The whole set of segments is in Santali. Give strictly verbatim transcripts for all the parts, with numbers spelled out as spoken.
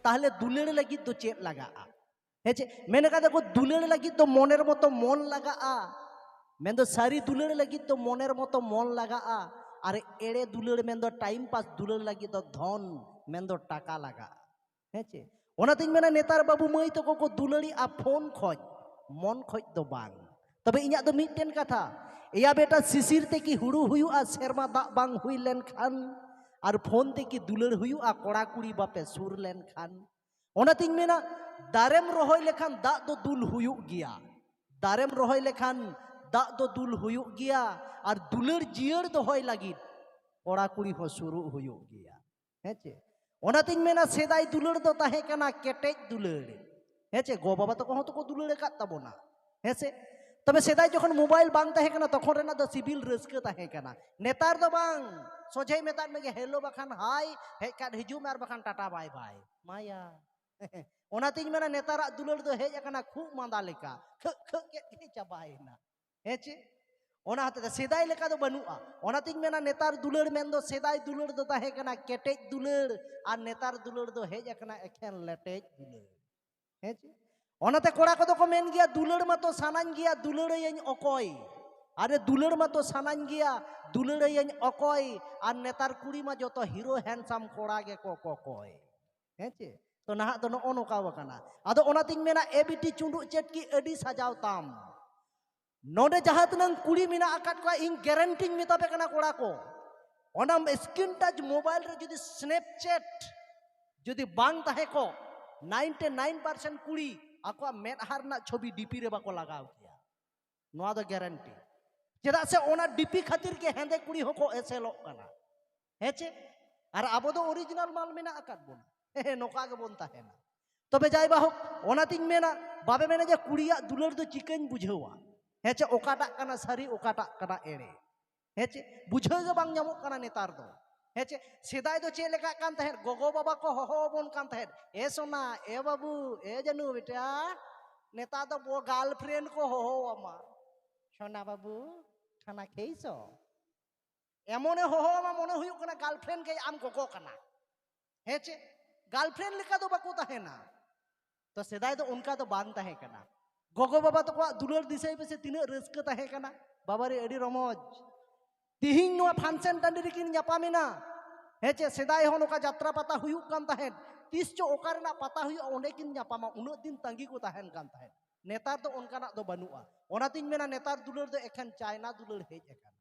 ᱛᱟᱦᱞᱮ ᱫᱩᱞᱟᱹᱲ ᱞᱟᱹᱜᱤᱫ ᱫᱚ ᱪᱮᱫ ᱞᱟᱜᱟᱜᱼᱟ? ᱦᱮᱸ ᱪᱮ? ᱢᱮᱱ ᱠᱟᱫᱟ ᱠᱚ, ᱫᱩᱞᱟᱹᱲ ᱞᱟᱹᱜᱤᱫ ᱫᱚ ᱢᱚᱱᱮᱨ ᱢᱚᱛᱚ ᱢᱚᱱ ᱞᱟᱜᱟᱜᱼᱟ᱾ ᱢᱮᱱᱫᱚ ᱥᱟᱹᱨᱤ ᱫᱩᱞᱟᱹᱲ ᱞᱟᱹᱜᱤᱫ ᱫᱚ ᱢᱚᱱᱮᱨ ᱢᱚᱛᱚ ᱢᱚᱱ ᱞᱟᱜᱟᱜᱼᱟ᱾ ᱟᱨ ᱮᱲᱮ ᱫᱩᱞᱟᱹᱲ, ᱢᱮᱱᱫᱚ ᱴᱟᱭᱤᱢ ᱯᱟᱥ ᱫᱩᱞᱟᱹᱲ ᱞᱟᱹᱜᱤᱫ ᱫᱚ ᱫᱷᱚᱱ, ᱢᱮᱱᱫᱚ ᱴᱟᱠᱟ ᱞᱟᱜᱟᱜᱼᱟ᱾ ᱦᱮᱸ ᱪᱮ? ᱚᱱᱟᱛᱤᱧ ᱢᱮᱱᱟ, ᱱᱮᱛᱟᱨ ᱵᱟᱹᱵᱩ ᱢᱟᱹᱭ ᱛᱟᱠᱚ ᱠᱚ ᱫᱩᱞᱟᱹᱲᱤᱜᱼᱟ ᱯᱷᱳᱱ ᱠᱷᱚᱡ, ᱢᱚᱱ ᱠᱷᱚᱡ ᱫᱚ ᱵᱟᱝ᱾ ᱛᱚᱵᱮ ᱤᱧᱟᱹᱜ ᱫᱚ ᱢᱤᱫᱴᱮᱱ ᱠᱟᱛᱷᱟ, ᱮᱭᱟ ᱵᱮᱴᱟ, ᱥᱤᱥᱤᱨ ᱛᱮ ᱠᱤ ᱦᱩᱲᱩ ᱦᱩᱭᱩᱜᱼᱟ? ᱥᱮᱨᱢᱟ ᱫᱟᱜ ᱵᱟᱝ ᱦᱩᱭ ᱞᱮᱱᱠᱷᱟᱱ, ᱟᱨ ᱯᱷᱳᱱ ᱛᱮ ᱠᱤ ᱫᱩᱞᱟᱹᱲ ᱦᱩᱭᱩᱜᱼᱟ? ᱠᱚᱲᱟ ᱠᱩᱲᱤ ᱵᱟᱯᱮ ᱥᱩᱨ ᱞᱮᱱᱠᱷᱟᱱ᱾ ᱚᱱᱟᱛᱤᱧ ᱢᱮᱱᱟ, ᱫᱟᱨᱮᱢ ᱨᱚᱦᱚᱭ ᱞᱮᱠᱷᱟᱱ ᱫᱟᱜ ᱫᱚ ᱫᱩᱞ ᱦᱩᱭᱩᱜ ᱜᱮᱭᱟ, ᱫᱟᱨᱮᱢ ᱨᱚᱦᱚᱭ ᱞᱮᱠᱷᱟᱱ ᱫᱟᱜ ᱫᱚ ᱫᱩᱞ ᱦᱩᱭᱩᱜ ᱜᱮᱭᱟ, ᱟᱨ ᱫᱩᱞᱟᱹᱲ ᱡᱤᱭᱟᱹᱲ ᱫᱚᱦᱚᱭ ᱞᱟᱹᱜᱤᱫ ᱠᱚᱲᱟ ᱠᱩᱲᱤ ᱦᱚᱸ ᱥᱩᱨᱩᱜ ᱦᱩᱭᱩᱜ ᱜᱮᱭᱟ᱾ ᱦᱮᱸ ᱪᱮ? ᱚᱱᱟᱛᱤᱧ ᱢᱮᱱᱟ, ᱥᱮᱫᱟᱭ ᱫᱩᱞᱟᱹᱲ ᱫᱚ ᱛᱟᱦᱮᱸ ᱠᱟᱱᱟ ᱠᱮᱴᱮᱡ ᱫᱩᱞᱟᱹᱲ᱾ ᱦᱮᱸ ᱪᱮ? ᱜᱚ ᱵᱟᱵᱟ ᱛᱟᱠᱚ ᱦᱚᱸ ᱛᱚᱠᱚ ᱫᱩᱞᱟᱹᱲ ᱟᱠᱟᱫ ᱛᱟᱵᱚᱱᱟ᱾ ᱦᱮᱸ ᱥᱮ? ᱛᱚᱵᱮ ᱥᱮᱫᱟᱭ ᱡᱚᱠᱷᱚᱱ ᱢᱳᱵᱟᱭᱤᱞ ᱵᱟᱝ ᱛᱟᱦᱮᱸ ᱠᱟᱱᱟ, ᱛᱚᱠᱷᱚᱱ ᱨᱮᱱᱟᱜ ᱫᱚ ᱥᱤᱵᱤᱞ ᱨᱟᱹᱥᱠᱟᱹ ᱛᱟᱦᱮᱸ ᱠᱟᱱᱟ᱾ ᱱᱮᱛᱟᱨ ᱫᱚ ᱵᱟᱝ, ᱥᱚᱡᱷᱮᱭ ᱢᱮᱛᱟᱫ ᱢᱮᱜᱮ ᱦᱮᱞᱳ ᱵᱟᱠᱷᱟᱱ ᱦᱟᱭ, ᱦᱮᱡ ᱠᱷᱟᱱ ᱦᱤᱡᱩᱜ ᱢᱮ, ᱟᱨ ᱵᱟᱠᱷᱟᱱ ᱴᱟᱴᱟ ᱵᱟᱭ ᱵᱟᱭ᱾ ᱢᱟᱭᱟ᱾ ᱚᱱᱟᱛᱤᱧ ᱢᱮᱱᱟ, ᱱᱮᱛᱟᱨᱟᱜ ᱫᱩᱞᱟᱹᱲ ᱫᱚ ᱦᱮᱡ ᱟᱠᱟᱱᱟ ᱠᱷᱩᱜ ᱢᱟᱸᱫᱟ ᱞᱮᱠᱟ, ᱠᱷᱟᱹᱜ ᱠᱷᱟᱹᱜ ᱠᱮᱫ ᱜᱮ ᱪᱟᱵᱟᱭᱮᱱᱟ᱾ ᱦᱮᱸ ᱪᱮ? ᱚᱱᱟ ᱦᱚᱛᱮ ᱛᱮ ᱥᱮᱫᱟᱭ ᱞᱮᱠᱟ ᱫᱚ ᱵᱟᱹᱱᱩᱜᱼᱟ᱾ ᱚᱱᱟᱛᱤᱧ ᱢᱮᱱᱟ, ᱱᱮᱛᱟᱨ ᱫᱩᱞᱟᱹᱲ ᱢᱮᱱᱫᱚ ᱥᱮᱫᱟᱭ ᱫᱩᱞᱟᱹᱲ ᱫᱚ ᱛᱟᱦᱮᱸ ᱠᱟᱱᱟ ᱠᱮᱴᱮᱡ ᱫᱩᱞᱟᱹᱲ, ᱟᱨ ᱱᱮᱛᱟᱨ ᱫᱩᱞᱟᱹᱲ ᱫᱚ ᱦᱮᱡ ᱟᱠᱟᱱᱟ ᱮᱠᱷᱮᱱ ᱞᱮᱴᱮᱡ ᱫᱩᱞᱟᱹᱲ᱾ ᱦᱮᱸ ᱪᱮ? ᱚᱱᱟᱛᱮ ᱠᱚᱲᱟ ᱠᱚᱫᱚ ᱠᱚ ᱢᱮᱱ ᱜᱮᱭᱟ, ᱫᱩᱞᱟᱹᱲ ᱢᱟᱛᱚ ᱥᱟᱱᱟᱧ ᱜᱮᱭᱟ, ᱫᱩᱞᱟᱹᱲᱟᱹᱭᱟᱹᱧ ᱚᱠᱚᱭ? ᱟᱨᱮ, ᱫᱩᱞᱟᱹᱲ ᱢᱟᱛᱚ ᱥᱟᱱᱟᱧ ᱜᱮᱭᱟ, ᱫᱩᱞᱟᱹᱲᱟᱹᱭᱟᱹᱧ ᱚᱠᱚᱭ? ᱟᱨ ᱱᱮᱛᱟᱨ ᱠᱩᱲᱤ ᱢᱟ ᱡᱚᱛᱚ ᱦᱤᱨᱳ ᱦᱮᱱᱰᱥᱟᱢ ᱠᱚᱲᱟ ᱜᱮᱠᱚ ᱠᱚᱠᱚᱭ᱾ ᱦᱮᱸ ᱪᱮ? ᱛᱚ ᱱᱟᱦᱟᱜ ᱫᱚ ᱱᱚᱜᱼᱚ ᱱᱚᱝᱠᱟ ᱟᱠᱟᱱᱟ᱾ ᱟᱫᱚ ᱚᱱᱟᱛᱤᱧ ᱢᱮᱱᱟ, ᱮ ᱵᱤᱴᱤ ᱪᱩᱸᱰᱩᱜ ᱪᱮᱫ ᱠᱤ ᱟᱹᱰᱤ ᱥᱟᱡᱟᱣ ᱛᱟᱢ᱾ ᱱᱚᱰᱮ ᱡᱟᱦᱟᱸ ᱛᱤᱱᱟᱹᱝ ᱠᱩᱲᱤ ᱢᱮᱱᱟᱜ ᱟᱠᱟᱫ ᱠᱚᱣᱟ, ᱤᱧ ᱜᱮᱨᱮᱱᱴᱤᱧ ᱢᱮᱛᱟ ᱯᱮ ᱠᱟᱱᱟ ᱠᱚᱲᱟ ᱠᱚ, ᱚᱱᱟ ᱥᱠᱨᱤᱱ ᱴᱟᱪ ᱢᱳᱵᱟᱭᱤᱞ ᱨᱮ ᱡᱩᱫᱤ ᱥᱱᱮᱯᱪᱮᱴ ᱡᱩᱫᱤ ᱵᱟᱝ ᱛᱟᱦᱮᱸ ᱠᱚᱜ, ᱱᱟᱭᱤᱱᱴᱤ ᱱᱟᱭᱤᱱ ᱯᱟᱨᱥᱮᱱᱴ ᱠᱩᱲᱤ ᱟᱠᱚᱣᱟᱜ ᱢᱮᱫᱦᱟ ᱨᱮᱱᱟᱜ ᱪᱷᱚᱵᱤ ᱰᱤᱯᱤ ᱨᱮ ᱵᱟᱠᱚ ᱞᱟᱜᱟᱣ ᱠᱮᱭᱟ᱾ ᱱᱚᱣᱟ ᱫᱚ ᱜᱮᱨᱮᱱᱴᱤ᱾ ᱪᱮᱫᱟᱜ ᱥᱮ ᱚᱱᱟ ᱰᱤᱯᱤ ᱠᱷᱟᱹᱛᱤᱨ ᱜᱮ ᱦᱮᱸᱫᱮ ᱠᱩᱲᱤ ᱦᱚᱸᱠᱚ ᱮᱥᱮᱞᱚᱜ ᱠᱟᱱᱟ᱾ ᱦᱮᱸ ᱪᱮ? ᱟᱨ ᱟᱵᱚ ᱫᱚ ᱚᱨᱤᱡᱤᱱᱟᱞ ᱢᱟᱞ ᱢᱮᱱᱟᱜ ᱟᱠᱟᱫ ᱵᱚᱱᱟ᱾ ᱦᱮᱸ, ᱱᱚᱝᱠᱟ ᱜᱮᱵᱚᱱ ᱛᱟᱦᱮᱱᱟ᱾ ᱛᱚᱵᱮ ᱡᱟᱭ ᱵᱟ ᱦᱳᱠ, ᱚᱱᱟᱛᱤᱧ ᱢᱮᱱᱟ, ᱵᱟᱵᱮ ᱢᱮᱱᱟ ᱡᱮ ᱠᱩᱲᱤᱭᱟᱜ ᱫᱩᱞᱟᱹᱲ ᱫᱚ ᱪᱤᱠᱟᱹᱧ ᱵᱩᱡᱷᱟᱹᱣᱟ? ᱦᱮᱸ ᱪᱮ? ᱚᱠᱟᱴᱟᱜ ᱠᱟᱱᱟ ᱥᱟᱹᱨᱤ, ᱚᱠᱟᱴᱟᱜ ᱠᱟᱱᱟ ᱮᱲᱮ? ᱦᱮᱸ ᱪᱮ? ᱵᱩᱡᱷᱟᱹᱣ ᱜᱮ ᱵᱟᱝ ᱧᱟᱢᱚᱜ ᱠᱟᱱᱟ ᱱᱮᱛᱟᱨ ᱫᱚ᱾ ᱦᱮᱸ ᱪᱮ? ᱥᱮᱫᱟᱭ ᱫᱚ ᱪᱮᱫ ᱞᱮᱠᱟᱜ ᱠᱟᱱ ᱛᱟᱦᱮᱸᱫ? ᱜᱚᱜᱚ ᱵᱟᱵᱟ ᱠᱚ ᱦᱚᱦᱚ ᱟᱵᱚᱱ ᱠᱟᱱ ᱛᱟᱦᱮᱸᱫ, "ᱮ ᱥᱳᱱᱟ, ᱮ ᱵᱟᱹᱵᱩ, ᱮ ᱡᱟᱹᱱᱩ ᱵᱮᱴᱟ", ᱱᱮᱛᱟᱨ ᱫᱚ ᱜᱟᱨᱞᱯᱷᱨᱮᱱᱰ ᱠᱚ ᱦᱚᱦᱚ ᱟᱢᱟ, "ᱥᱳᱱᱟ ᱵᱟᱹᱵᱩ, ᱠᱷᱟᱱᱟ ᱠᱷᱮᱭᱥᱚ?" ᱮᱢᱚᱱᱮ ᱦᱚᱦᱚ ᱟᱢᱟ, ᱢᱚᱱᱮ ᱦᱩᱭᱩᱜ ᱠᱟᱱᱟ ᱜᱟᱨᱞᱯᱷᱨᱮᱱᱰ ᱜᱮ ᱟᱢ ᱜᱚᱜᱚ ᱠᱟᱱᱟ᱾ ᱦᱮᱸ ᱪᱮ? ᱜᱟᱨᱞᱯᱷᱨᱮᱱᱰ ᱞᱮᱠᱟ ᱫᱚ ᱵᱟᱠᱚ ᱛᱟᱦᱮᱱᱟ᱾ ᱛᱚ ᱥᱮᱫᱟᱭ ᱫᱚ ᱚᱱᱠᱟ ᱫᱚ ᱵᱟᱝ ᱛᱟᱦᱮᱸ ᱠᱟᱱᱟ᱾ ᱜᱚᱜᱚ ᱵᱟᱵᱟ ᱛᱟᱠᱚᱣᱟᱜ ᱫᱩᱞᱟᱹᱲ ᱫᱤᱥᱟᱹᱭ ᱯᱮᱥᱮ, ᱛᱤᱱᱟᱹᱜ ᱨᱟᱹᱥᱠᱟᱹ ᱛᱟᱦᱮᱸ ᱠᱟᱱᱟ᱾ ᱵᱟᱵᱟᱨᱮ, ᱟᱹᱰᱤ ᱨᱚᱢᱚᱡᱽ᱾ ᱛᱤᱦᱤᱧ ᱱᱚᱣᱟ ᱯᱷᱟᱱᱥᱮᱱ ᱴᱟᱺᱰᱤ ᱨᱮᱠᱤᱱ ᱧᱟᱯᱟᱢᱮᱱᱟ᱾ ᱦᱮᱸ ᱪᱮ? ᱥᱮᱫᱟᱭ ᱦᱚᱸ ᱱᱚᱝᱠᱟ ᱡᱟᱛᱨᱟ ᱯᱟᱛᱟ ᱦᱩᱭᱩᱜ ᱠᱟᱱ ᱛᱟᱦᱮᱸᱫ᱾ ᱛᱤᱥ ᱪᱚ ᱚᱠᱟ ᱨᱮᱱᱟᱜ ᱯᱟᱛᱟ ᱦᱩᱭᱩᱜᱼᱟ, ᱚᱸᱰᱮ ᱠᱤᱱ ᱧᱟᱯᱟᱢᱟ᱾ ᱩᱱᱟᱹᱜ ᱫᱤᱱ ᱛᱟᱺᱜᱤ ᱠᱚ ᱛᱟᱦᱮᱱ ᱠᱟᱱ ᱛᱟᱦᱮᱸᱫ᱾ ᱱᱮᱛᱟᱨ ᱫᱚ ᱚᱱᱠᱟᱱᱟᱜ ᱫᱚ ᱵᱟᱹᱱᱩᱜᱼᱟ᱾ ᱚᱱᱟᱛᱤᱧ ᱢᱮᱱᱟ, ᱱᱮᱛᱟᱨ ᱫᱩᱞᱟᱹᱲ ᱫᱚ ᱮᱠᱷᱮᱱ ᱪᱟᱭᱱᱟ ᱫᱩᱞᱟᱹᱲ ᱦᱮᱡ ᱟᱠᱟᱱᱟ᱾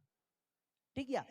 ᱴᱷᱤᱠ ᱜᱮᱭᱟ?